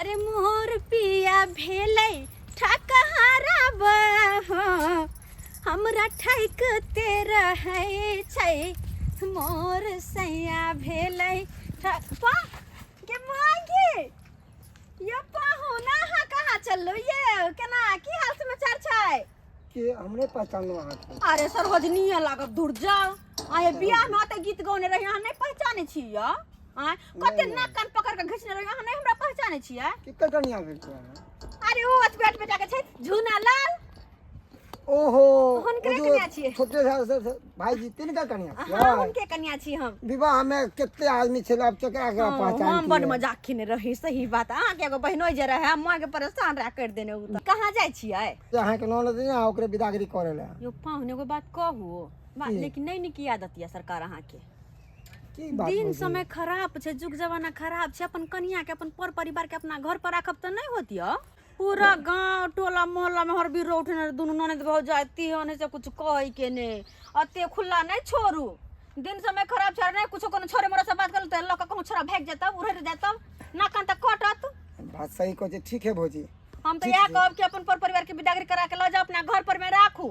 अरे मोर पिया भेलै ठकहरा हो, हमरा ठैकते रहै छै। मोर सैया भेलै पा गे माय गे, ये पाहुना, अहाँ कहाँ चललू ये? केना की हाल समाचार छै? के हमरे पहचानलो अहाँके? अरे सरोजनी लागब, दूर जाओ। आए बियाह में ओते गीत गौने रही, अहाँ नहीं पहचाने छी यो? आय कते नाक कान पकड़ के घिचने रही, अहाँ नहीं हमरा पहचाने छियै? केकर कनिया भेल छै अहाँ? अरे ओ अतबे बेटा के छै झूना लाल। ओहो, हुनकरे ओ जो कनिया छियै। छोटे भाईजी तिनकर कनिया छियै? हाँ, हुनके कनिया छी हम। विवाह में कते आदमी छलै, आब केकरा केकरा हाँ, पहचान हम बड छियै? मजाक खेने रही। सही बात, अहाँके एगो बहिनोइ जे रहे, हम के परेशान रह कर देने। उ तऽ कहाँ जाइ छियै? अहाँके ननद ने ओकरे बिदागरी करे ला। यो पाहुन, एगो बात कहू? की? लेकिन नहीं नीक आदत यऽ सरकार अहाँके। की बात दिन भौजी? समय खराब छै, जुग जमाना खराब छै। अपन कनिया के, अपन पर परिवार के अपना घर पर राखब तऽ नहीं होत यऽ? पूरा गांव टोला मोहल्ला में हर बीरो उठने दुनू ननद भौजाई तिहन से कुछ कहै के ने। अते खुला नहीं छोड़ू, दिन समय खराब छै। नहीं कुछो कोनो छोरे मोरे से बात करू तऽ लऽ कऽ कहूँ छोरा भागि जेतौ, उड़ैत जेतौ, नाक कान तऽ कटत। बात सही कहै छै। ठीक है भौजी। हम तऽ ठीक इएह छै। कहब कि अपन पर परिवार के बिदागरी करा के लऽ जाउ, अपना घर पर में राखू।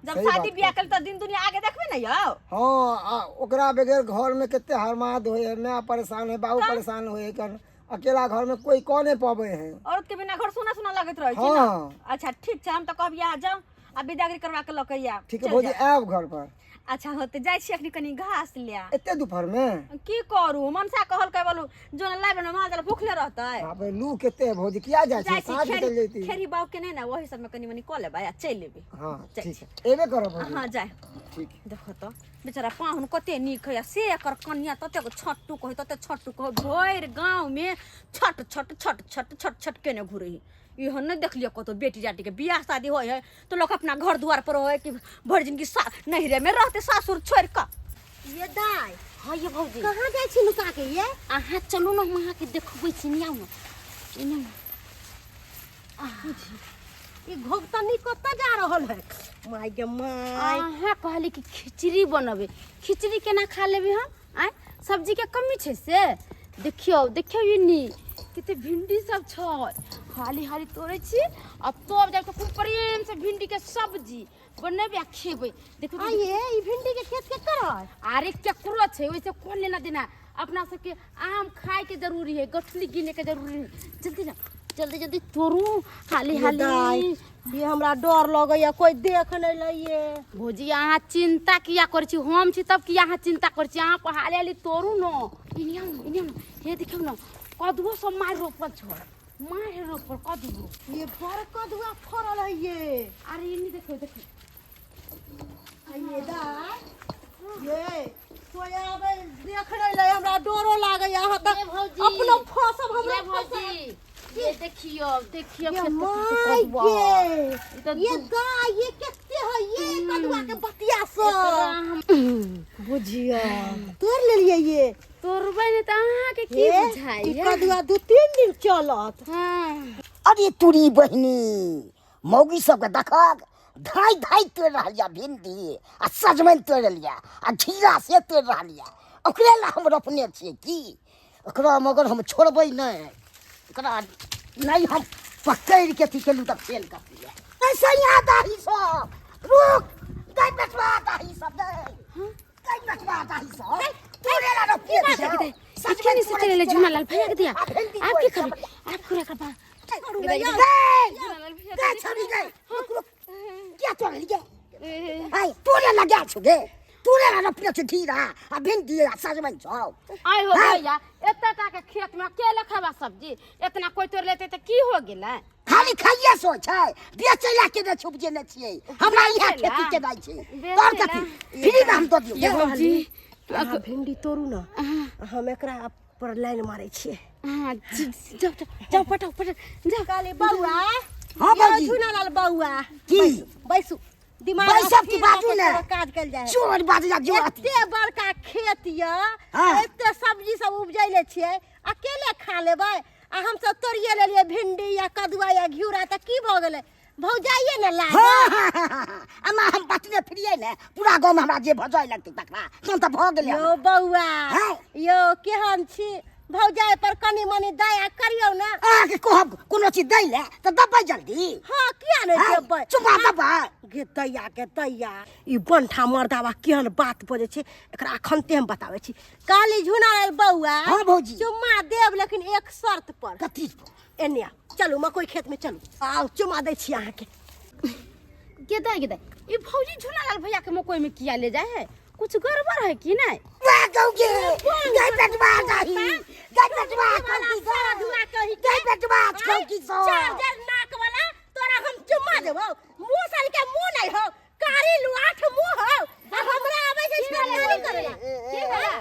जब सही शादी बात बियाह कहै कल तऽ दिन दुनिया आगे देखबे ने यौ। हाँ, आ ओकरा बगैर घर में कते हरमाद होए है, माय परेशान है, बाबू परेशान होए है, कर अकेला घर में कोई कह नहीं पावे है। औरत के बिना घर सोना सोना लगैत रहै छै ने। हाँ। अच्छा ठीक छै, हम तऽ कहब आ जाउ आ बिदागरी करवा के लऽ के आयब। ठीक है चलि भौजी, जाउ। आयब घर पर। अच्छा होते, जाइ छी अखनी कनी घास लिया। एते दोपहर में? की करू, मनसा कहलकै बोलू जो ने लाइब ने माल जाल भूखले रहतै। बाप रे, लू केते है भौजी, किया जाइ छी? जाइ छी साँझ के खेरी चलि जैती। खेरी बाग के नहि ने, वही सबमे कनी मनी कऽ लेबै आ चलि एबै। हाँ जाइ ठीक छी। है, एबे करब भौजी? हाँ, जाय। ठीक। देखो तऽ बेचारा पाहुन कते नीक है, आ से एकर कनिया ततेक छट्टू कहै, तते छट्टू कहै, भरि गाँव में छट छट छट छट छट छट केने घुरै है। एहन नहि देखलियै कतौ बेटी जाटी के बियाह शादी होइ है तो लोग अपना घर दुआर पर होइ कि भरि जिनगी सा नैहरे में रहते सासुर छोड़ि कऽ। ये दाय। हाँ ये भौजी। कहाँ जाइ छी नुका के ये? अहाँ चलू ने, हम अहाँके देखबै छी। नहि आउ ने, एने ने। ई घोघतनी कतऽ जा रहल है? माय गे my. अहाँ कहली कि खिचड़ी बनबै, खिचड़ी केना खा लेबै हम? आँय, सब्जीके कमी छै से? देखियौ देखियौ, ई नी कते भिंडी सब छै। हाली हाली तोड़ै छी आ तब जाके खूब प्रेम से भिंडी के सब्जी बनेबै आ खेबै। देखू आ ये ई भिंडी के खेत केकर है? अरे केकरो छै, ओइसे कोन लेना देना। अपना सबके आम खाए के जरूरी है, गठली गिने के जरूरी है। जल्दी ना, जल्दी जल्दी तोड़ू हाली ये हाली। दाइ, ये हमरा डर लगैया कोई देख नहीं लइए। भौजी, अहाँ चिंता किया करै छी? हम छी तब किया अहाँ चिंता करै छी? अहाँ हाली हाली तोड़ू न। इने आउ न, इने आउ न। हे देखियौ न, कदुओ सब मारि रोपल छै, मारि रोपल कदुओ। ये बड़ कदुआ फड़ल है ये। अरे इने देखियौ देखियौ। ये दाइ, ये कोई आबै देख नहीं लै, हमरा डरो लागैया। अहाँ तऽ ये भौजी। अपनो फंसब हमरा। ये भौजी, ये देखियौ देखियौ ये खेत पर my कदुआ। गे। ई तऽ ये गाय ये कते है ये कदुआ के बतिया सब। एकरा हम बुझियो तोड़ लेलिए ये। तोड़बै ने तऽ अहाँके की ये, बुझाइया? ई कदुआ 2-3 दिन चलत। हाँ। अरे तुरी बहिनी, मौगी सबके देखक धाइ धाइ तोड़ि रहल यऽ भिंडी आ सजमनि तोड़ि रहल यऽ आ घिरा से तोड़ि रहल यऽ। ओकरे लए हम रोपने छियै की? ओकरा मगर हम छोड़बै नहि। ओकरा नहि हम पकड़ि के अथी केलहुँ तऽ फेल कर दियै। ऐसे यहाँ दाही सब रुक गई बेटवा, दाही सब गई बेटवा, दाही सब तोड़े ला रोपिए छियै। सजमनि से चले झुनालाल भैया के दिया। आप की करबै? आप पूरा करबा। गई छौड़ी गई, रुक रुक, क्या तोड़ल गे? आइ तोरे लगा छु गे, तोरे ला रोपने छु घिरा आ भिंडी आ सजमनि छौ। आइ हो भैया, एते टा के खेत में अकेले खेबा सब्जी? इतना कोई तोड़ लेते तऽ की हो गेलै? खाली खाइए सोच छै, बेचै ला के नहि उपजेने छियै। हमरा इएह बेचै ला? खेती केनाइ छै। बेचै तोर ला? कथी फ्री में हम दऽ दियौ ये गे? भौजी, अहाँ भिंडी तोड़ू ने, हम एकरा पर लाइन मारै छियै। हाँ, जाओ जाओ जाओ, पटाओ पटाओ, जाओ। कहली बौआ। हाँ, भौजी। झुनालाल बौआ। की? बैसू, दिमाग बैसब की स्थिर बाजू भऽ के ने? कोनो काज कयल जाइ है। चोर बाजू जा जो अथी। एते बड़का खेत यऽ, हाँ। एते सब्जी सब उपजैले छियै, अकेले खा लेबै? आ हमसब तोड़िए लेलियै भिंडी या कदुआ या घिउरा तऽ की भऽ गेलै? भौजाइए ने लाग। हाँ, हाँ, हाँ, हाँ, हाँ। अम्मा, हम बचने फिरिए ने, पूरा गाँव में हमरा जे भजाए लगतै तकरा तहन तऽ भऽ गेलै यौ हमरा। बौआ। हाँ। यौ, केहन छी? भौजाइ पर कनी मनी दया करियौ ने। आ, अहाँके कहब कोनो चीज दै लए तऽ देबै जल्दी। हाँ, किया नहीं आँय, देबै? चुमा देबै। गे दैया के दैया, ई बंठा मर्दावा केहन बात बजै छै, एकरा अखनते हम बताबै छी। काली झुना लाल बौआ। हाँ, भौजी। चुम्मा देब, लेकिन एक शर्त पर। कथी पर? एने आउ, चलू मकई खेत में चलू, आउ चुम्मा दै छी अहाँके। गेदा गेदा, ई भौजी झुना लाल भैया के मकई में किया ले जाए है? कुछ गड़बड़ है कि नहीं? वाह गौगे, गई बेटवा जाही, गई बेटवा कौकी सो, गई बेटवा कौकी सो। चार्जर नाक वाला, तोरा हम चुम्मा देबौ? मुंह साल के मुंह नहीं हो, कारी लुआठ मुंह हो, आ हमरा आबै छै छेड़खानी करेला। की भेला?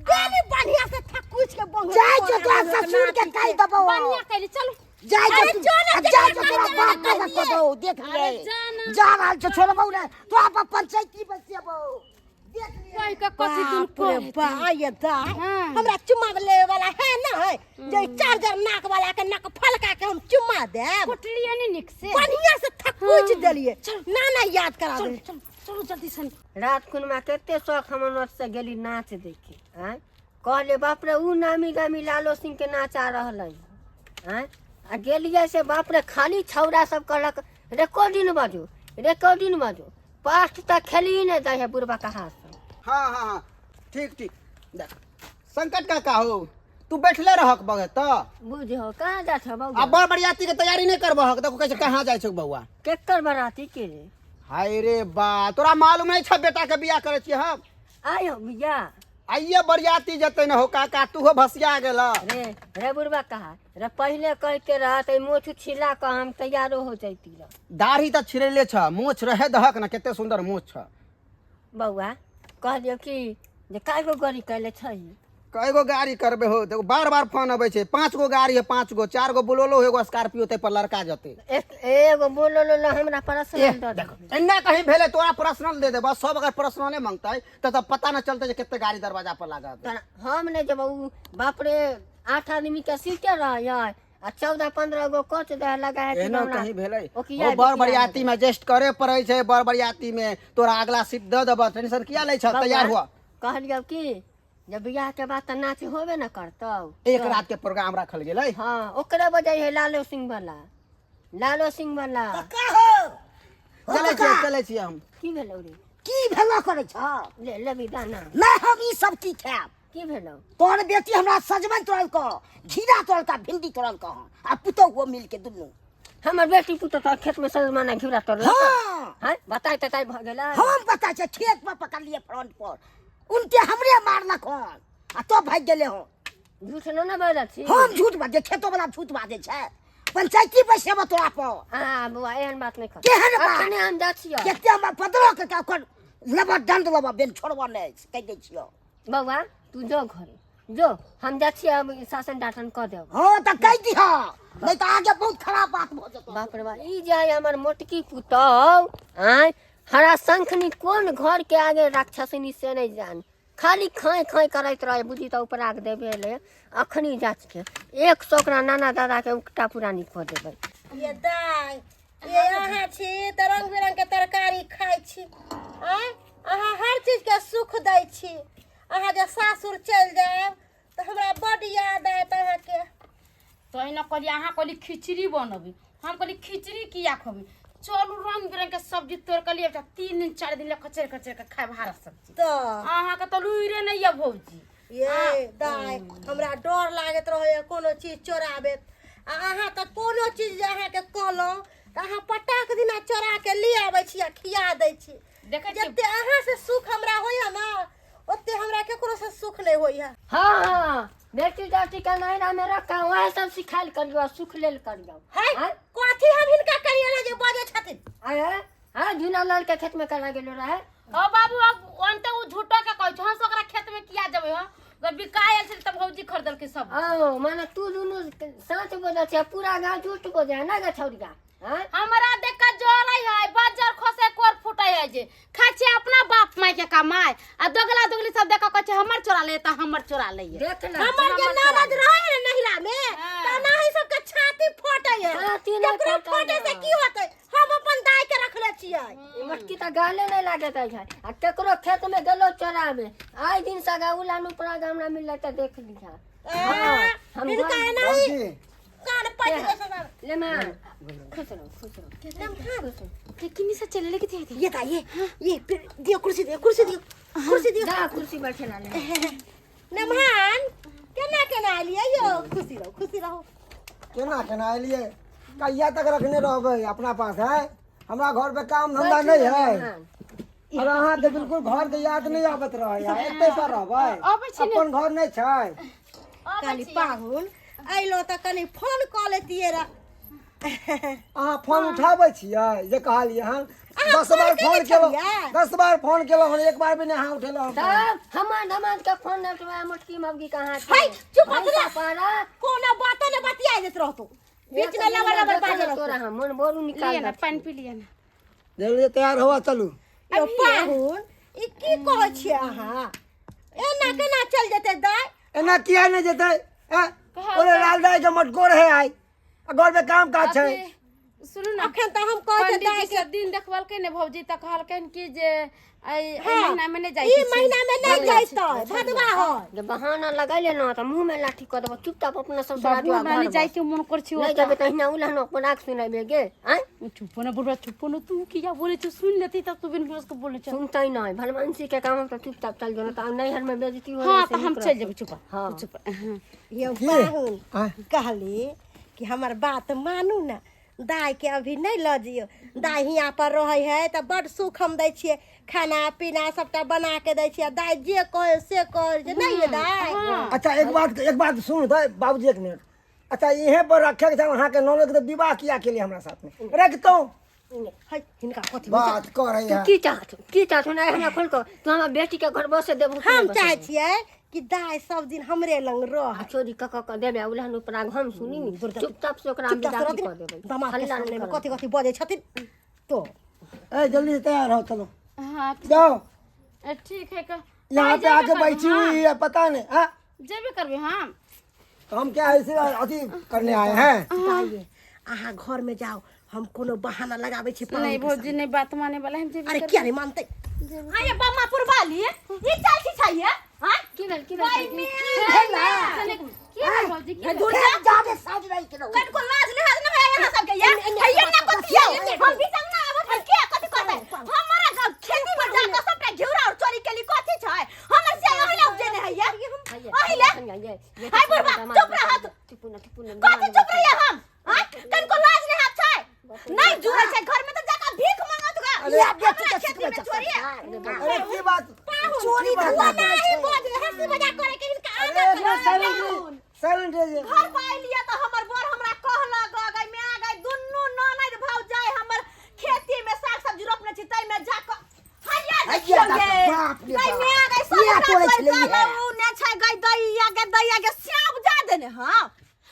गेली बढ़िया से थकुच के बंग। जाय जो तोरा ससुर के कहि देबौ। बढ़िया कैली, चलू। जाय जो अरे तू, जो ना, आ जाय जो जेकरा तोरा कहि बाप देबै के कहिए। कहबौ, देख अरे लिए। जा ना। जा रहल छौ, छोड़बौ ने तोरा पर पंचायती बसेबौ, देख लिए। कहि के कथी दुन बाप रे कहै? बा, ये दाई, हाँ। हमरा चुम्मा लेवे वाला है ना है जे चार्जर नाक वाला के नाक फलका के हम चुम्मा देब? कुटलिए नहीं निक से, बढ़िया से थकुच हाँ। देलिए। चल। ना ना, याद करा चलो दे। चलो चलो जल्दी से। रात खुनमा कते शौक हमर से गेली नाच देखे। आँय, कहले बाप रे, उ नामी गामी लालो सिंह के नाच आ रहल है। आँय, आ गेलियै से बाप रे, खाली छौड़ा सब कहलक रिकॉर्डिंग बाजू, रिकॉर्डिंग बाजू, पाठ तऽ खेली नहि दै है बुढ़बा कहाँ से। हाँ हाँ हाँ, ठीक ठीक। देख संकट काका हो, तू बैठले रहक बगे तऽ। बुझो कहाँ जा छ बौआ? आ बर बरियाती के तैयारी नहीं करबहक? देखो कैसे कहाँ जाइ छौ बौआ। केकर बराती के रे? हाय रे बा, तोरा मालूम नहीं छ बेटा के बियाह करै छियै हम। आयो बियाह? आइए बरियाती जेतै न हो काका, तू हो भसिया गेल। रे रे बुढ़बा कहा रे, पहिले कहते रहत मोछ छिला कऽ हम तैयारो हो जैती रह। दाढ़ी तऽ छिड़ैले छ, मोछ रहे दहक न, कते सुंदर मोछ छ। बौआ, कहलियौ कि जे कए गो गाड़ी कैले छै? कय गो गाड़ी करबे हो? देखो बार बार फोन अबै छै। 5 गो गाड़ी है, 5 गो, 4 गो बोलोलो, एगो स्कॉर्पियो, ताहि पर लड़का जतै। एगो बोलोलो ला हमरा पर्सनल दऽ दे। देखो एना कहीं भेलै तोरा पर्सनल दे देबऽ। सब अगर पर्सनले मांगतै तऽ पता न चलतै जे कते गाड़ी दरवाजा पर लागत। तोरा हम नहि जेबौ। उ बाप रे, 8 आदमी के सीटे रहै आ 14 15 गो कोच दे लगा है कि एना हमरा कहीं भेलै? ओकिया ओ बर बिकिया बरियाती में एडजस्ट करे पड़ै छै। बर बरियाती में तोरा अगला सीट दऽ देबऽ, टेंशन किया लै छ? बौआ, तैयार हुआ। कहलियौ कि जब बियाह के बाद तऽ नाच होबे न करतौ। एक रात के प्रोग्राम रखल गेलै। हाँ, ओकरे बजै है लालो सिंह वाला, लालो सिंह वाला। का हो? चलै छियै, चलै छियै हम। की भेलौ रे? की भेलो करै छ? ले लेबी दाना? नहीं, हम ई सब की खायब। की भेलौ? तोहर बेटी हमरा सजमनि तोड़लकौ, घिरा तोड़लका, भिंडी तोड़लकौ हन, आ पुतोहु मिल के दुनू। हमर बेटी पुतोह तोहर खेत में सजमनि घिरा तोड़लक? हाँ। हैं, बताय तताय भऽ गेलै? हम बताय छै, खेत पर पकड़लिए फ्रंट पर, उनके हमरे मारलक हन आ तो भागि गेलै हन। झूठ न ने बाजै छी? हम झूठ बाजै? खेतो वाला झूठ बाजै छै? पंचायती बैसेबो तोरा पर। हाँ बौआ, एहन बात नहि कर। केहन बात? अखने हम जाइ छियौ। कते हमरा पदरो के ओकर लेबऽ, दंड लेबऽ, बेन छोड़बऽ नहि, कहि दै छियौ। बौआ, तू जो घरे जो, हम जाइ छियै, अब शासन डाटन कऽ देब। हाँ तऽ कहि दिह, नहीं तऽ आगे बहुत खराब बात भऽ जेतौ। बाप रे बाप, ई जे है हमर मोटकी पुतहु, आँय, हरा शंखनी कोन घर के आगे राक्षसनी से नहीं जान, खाली खाय खाय करैत रहे, बुझी तऽ उपराग देबे ले। अखनी जाच के 100 ओकरा नाना दादा के उकटा पुरानी कऽ देबै। ये दाइ, ये अहाँ छी तऽ रंग बिरंग के तरकारी खाइ छी। आँय, अहाँ हर चीज के सुख दै छी। अहाँ जे सासुर चलि जायब तऽ हमरा बड्ड याद आयत अहाँके। तो एना कहली, अहाँ कहली खिचड़ी बनबी, हम कहली खिचड़ी किया खबी, चलू रंग बिरंग के सब्जी तोड़ के लिए 3 दिन 4 दिन ले कचर कचर के खाए हरा सब्जी। तऽ अहाँके तऽ लुइरे नहीं यऽ भौजी। ये दाइ, हमरा डर लागैत रहैए कोनो चीज चोराबैत, आ अहाँ तऽ कोनो चीज जे अहाँके कहलहुँ तऽ अहाँ पटाक दिना चोरा के ले आबै छी आ खिया दै छी। देखै छियै। जते अहाँ से सुख हमरा होइए ने, ओते हमरा केकरो से सुख नहीं होइए। हाँ हाँ, बेटी दाटी के नैरा में रखा, वह सब सिखायल करियो आ सुख लेल करियो। है आँय? कथी हम हिनका करिए ने जे बजै छथिन? आय हाँ, झूना लाल के खेत में करा गेलो रहे। ओ बाबू, अब अंते उ झूठो के कहै छै, हम ओकरा खेत में किया जेबै? हम जब बिकायल छै तब भौजी खरीदलकै सब। ओ माने तू दुनू साँच बोलै छै, पूरा गाँव झूठ बोलै है ना गे छौड़िया? आँय? हमरा देख के जरै है, बजर खसे कोर फूटे है जे खाइ छै अपना बाप माय के कमाय, आ दोगला दोगली सब देख के कहै छै हमर चोरा ले, तऽ हमर चोरा ले। देख ना। हमर जे ननद रहे ने नहिरा में, हाँ। तऽ नाही सबके छाती फटे है। छाती नहि केकरो फटै फटे से है। की होतै, हम अपन दाय के रखले छियै। ई मोटकी तऽ गाले नहि लागैत अछि, आ केकरो खेत में गेलो चोराबे, आइ दिन सगा उलान उपरा हमरा मिललै तऽ देख लिहा। हाँ, हम हिनका घर- एनाही भौजी। कान पाटि दै सब। ले माँ, खुश रहो, खुश रहो। के किनी से चले लेके थे। ये ता ये ये फिर दियो, कुर्सी दियो, कुर्सी दियो, कुर्सी दियो। जा कुर्सी बैठे ला ले। नमहान केना केना एलियै यौ? खुशी रहो, खुशी रहो। केना केना एलियै? कहिया तक रखने रहबै अपना पास? है हमरा घर पे काम धंधा नहीं है और अहाँके बिल्कुल घर के याद नहीं आबत रहे है, एते पर रहबै? अबै छी ने। अपन घर नहीं छै? काली पाहुन अइलो तऽ कनि फोन कऽ लेतियै रह। अहाँ फोन उठाबै छियै जे कहलियै हन? अहाँ 10 बार फोन केने फोन केलहुँ, छलियै? 10 बार फोन केलहुँ हन, एक बार भी नहीं अहाँ उठेलहुँ हन। तब हमर दमाद के फोन नहीं उठबै मोटकी मौगी कहाँ छै? है, चुप हो जा। पारा कोनो बातो ने बतिया देत रहतो, बीच में लबर लबर बाजे रहतो। तोरा हम मन बोरू निकाल लिया ना, देत। पानी पी लिया ना। जल्दी तैयार हुआ, चलू। यौ पाहुन, ई की कहै छियै अहाँ? एना केना चल जेतै दाइ? एना किया नहीं जेतै? हैं? ओरे लाल दाई के मटकोर है आइ आ घर में काम काज छै। अथी, सुनू ना। अखन तऽ हम कहै छियै पंडित दाइ जी के से दिन देखबलकै ने भौजी, तऽ कहलकनि कि जे एहि हाँ, महीना में नहि जाइ ई के छै। महीना में नहि जैतै, भदवा है। जे बहाना लगैले ना तऽ मुँह में लाठी कऽ देबो। चुपचाप अपना सब बाबू, हमरा नहि जाइ के मन कर छै। नहीं जेबै तऽ अहिना उलहन अपन सुनेबे गे आँय। चुप ना बुढ़वा, चुप ना। तू किया बोले छौ? सुन लेती तब तू बिन के बोले छौ। सुनतै नहि भलमानसी के काम, तऽ चुपचाप चल जो, तऽ नैहर में बेइज्जती हो। हाँ, तऽ हम चलि जेबै। चुप। हाँ। चुप, हाँ। यौ की? पाहुन, आँय? कहली कि हमर बात मानू ने, दाइ के अभी नहि लऽ जियौ। दाइ हियाँ पर रहै है तऽ बड्ड सुख हम दै छियै, खाना पीना सबटा बना के दै छियै। दाइ जे कहै से कहै छै, नहि ये दाइ? अच्छा, एक बात, एक बात सुन तऽ बाबूजी, एक मिनट। अच्छा, इहे पर रखे के छै अहाँके ननद के, विवाह किया केलियै हमरा साथ में? रखतहुँ। है, हिनका कथी बात कर रही तू है? की चाहत, की चाहत नहि हमरा खोल कऽ। तू हमरा बेटी के घर बसे देबो कि हम नहि बसे चाहै देबहो? छियै कि दाइ सब दिन हमरे लग रह। चोरी कऽ कऽ कऽ देबै उलहन उपरा हम सुनी। चुपचाप से ओकरा हम चुपचाप से विदा रहथिन कऽ देबै। दमाद के हल्ला नहि सामने में करब। कथी कथी बजै छथिन तो। ए, जल्दी से तैयार हो, चलो। हाँ। जाओ। ठीक है। यहाँ पे आके बैठी हुई है, पता नहीं। हाँ। जेबे करबै हम। तो हम क्या ऐसे अथी करने आए हैं? दाइ, अहाँ घर में जाओ, हम कोनो बहाना लगाबै छी पाहुन नहीं के भौजी, नहीं बात माने वाला, हम जेबे सामने। अरे करबै। किया नहीं मानते? हाँ ये बम्मा पुरवाली, ई चल छी छैये? हाँ। की भेल, की भेल? की भेल भौजी, की भेल? फेर जादे साज रही के रहू। कनको लाज लिहाज न है यहाँ सबके? ये ये ना कथी है? हम भी संग ना आबत है के कथी करतै? हमरा खेती में जाके सबटा घिउरा और चोरी केली, कथी छै हमर से? ओहि ले उपजेने है ये, ओहि ले। हाय बुढ़बा, चुप रहत। चुप न, चुप न। कथी चुप रहिए हम? हाँ, कनको लाज लिहाज छै? नहीं जुड़ै छै घर में तऽ जाके भीख मांगत गा। अरे, या बेटी हमरा के खेती में सिखबै चोरी अरे, की बात? चोरी की बात? धुआ नहीं बजे, हंसी मजाक करे के हिनका अरे, आदत एक मिनट, साइलेंट, साइलेंट रहिए। घर पर अलियै तऽ हमर बर हमरा कहलक, गै माय गै, दुनू ननैद भौजाइ हमर खेती में साग सब्जी रोपने छी, ताहिमे जाकऽ हैया हैया देखियौ देखो, गे। बाप रे गै बाप। माय गै, सब इएह हमरा तोड़ै तोड़ि छलै कऽ इएह। उ ने छै गै दैया गे, दैया गे, स्याह उपजा देने। हँ,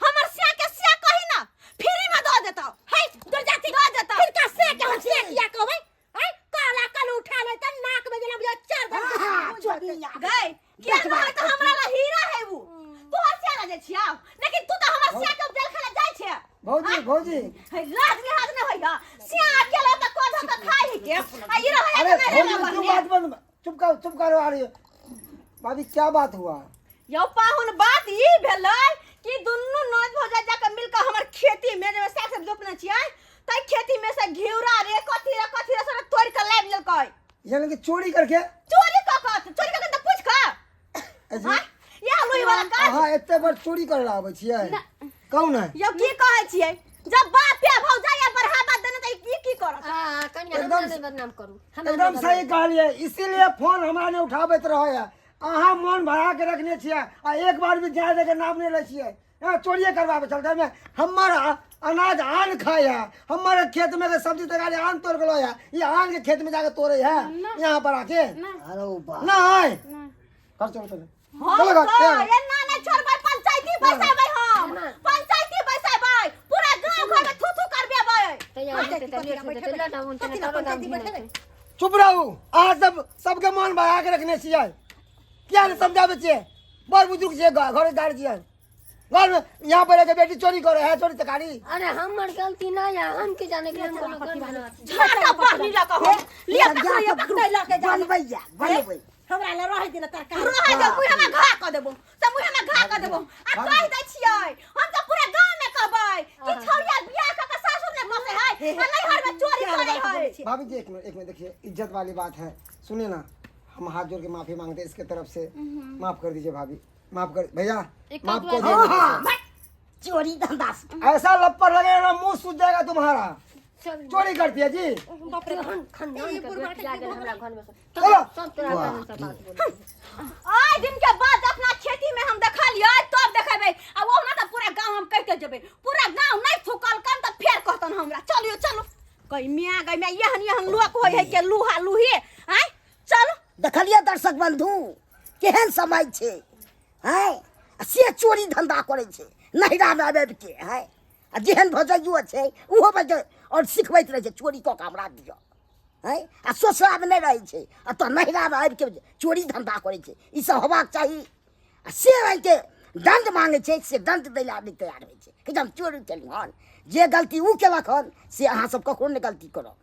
हमर स्याह के स्याह कही ना फ्री में दऽ देतौ। है दूर जाती, दऽ देतौ। हिनका से के हम से किया कहबै? है काला कल उठा ले त नाक में जेना बुझा चार हाँ, घंटा। चोरिया। गै किया न तऽ हमरा ला हीरा है उ, तोहर स्याह ला जाइ छियौ, लेकिन तू तऽ हमर स्याह के उपजल खेले जाइ छै। भौजी, भौजी। है, लाज लिहाज न होइया? स्याह अकेला तऽ कऽ धऽ कऽ खाइ है के आ ई रहै अरे के नहि भौजी, रहै। क्यों बात बंद? चुप करो, चुप करो। आ रही है भाभी, क्या बात हुआ? यौ पाहुन, बात ई भेलै कि दुनू ननद भौजाइ जाके मिल कऽ हमर खेती में जे साग सब रोपने छियै, ताहि खेती में से घिउरा रे, कथी रे, कथी रे, सब तोड़ि कऽ लाबि लेलकै। यानी कि चोरी करके? चोरी कऽ कऽ, चोरी कऽ कऽ तऽ पूछि कऽ। ऐसे हाँ, इएह लोही वाला काज। अहाँ एते बार चोरी करे ला आबै छियै? कहू ने। यौ, की कहै छियै? जब बाप या भौजाइ बढ़ावा देने तऽ ई की करत? आ कनिया, एकदम हमरा नहि बदनाम करू, हमरा नहि एकदम बदनाम। सही कहलियै, इसीलिए फोन हमरा नहि उठाबैत रहै है। अहाँ मन भरा के रखने छियै आ एक बार भी जाय दे के नाम नहि लै छियै। हाँ, चोरिए करवावे चलते में हमर अनाज आन खाए है, हमर खेत में के सब्जी तरकारी आन तोड़ के है, ये आन के खेत में जाके तोड़े है यहाँ पर आके। अरे बा नहीं कर, चलो चलो हम चलो घर, तऽ तैयार। एना नहि छोड़बै, पंचायती बैसेबै, हम पंचायती बैसेबै, पूरा गाँव घर में थू थू करबेबै। तैयार हेतै तऽ लेट हेतै तऽ लऽ जाउ, कथी ला तोरो गाम पंचायती बैठेबै? चुप रहू अहाँ सब, सबके मन बढ़ा के रखने छियै। किया नहीं समझाबै छियै? बड़ बुजुर्ग छियै, घरे गार्जियन घर में यहाँ पर एक बेटी चोरी करे है, चोरी तरकारी। अरे, हमर गलती नहीं है, हम की जाने कि हम कोनो गलती झाटा बाहनी लऽ कऽ हम लिअ, पकड़ो, लिअ, पकड़ो। लऽ के जाउ। बनबैया बनबै। हमरा लए रहै दिना तरकारी। रहै दे, मुँह में घा कऽ देबो से, मुँह में घा कऽ देबो। आ कहि दै छियै, हम तऽ पूरा गाँव में कहबै। आ नैहर में चोरी करे है। भाभी जी, एक मिनट, एक मिनट, देखिए, इज्जत वाली बात है, सुनिए ना, हम हाथ जोड़ के माफी मांगते हैं इसके तरफ से, माफ कर दीजिए भाभी, माफ कर भैया, एक माफ कर हाँ दीजिए। हाँ, चोरी धंधा से। ऐसा लप्पर लगेगा ना, मुंह सूज जाएगा तुम्हारा। चोरी करती है जी। बाप रे, खानदान के बेटी आ गेल हमरा घर में। चलो। सब तोरा बहन से बात बोलै। आइ दिन के बाद अपना खेती में हम देखलियै तब देखेबै, आ ओहुना तऽ पूरा गाँव हम कहिते जेबै, पूरा गाँव नहि थूकल कन तऽ फेर कहतन हमरा। चलियो, चलू। गई मियाँ, गई मियाँ, एहन एहन लोक होइ है के लूहा लूही। आँय, चलू। देखलियै दर्शक बंधु, केहन समय छै हैं, आ से चोरी धंधा करै छै नैहरामे आबि आबिके हैं, आ जेहन भजैयो छै ओहो बजै आओर सिखबैत रहै छै, चोरी कऽ कऽ हमरा दिअ हैं। आ ससुरामे नहि रहै छै, आ तऽ नैहरामे आबिके चोरी धंधा करै छै। ई सब होबाक चाही? आ से रहिके दण्ड मांगै छै, से दण्ड दै लए आदमी तैयार होइ छै कि हम चोरी केलहुँ हन। जे गलती ओ केलक हन से अहाँ सब ककरो नहि गलती करब।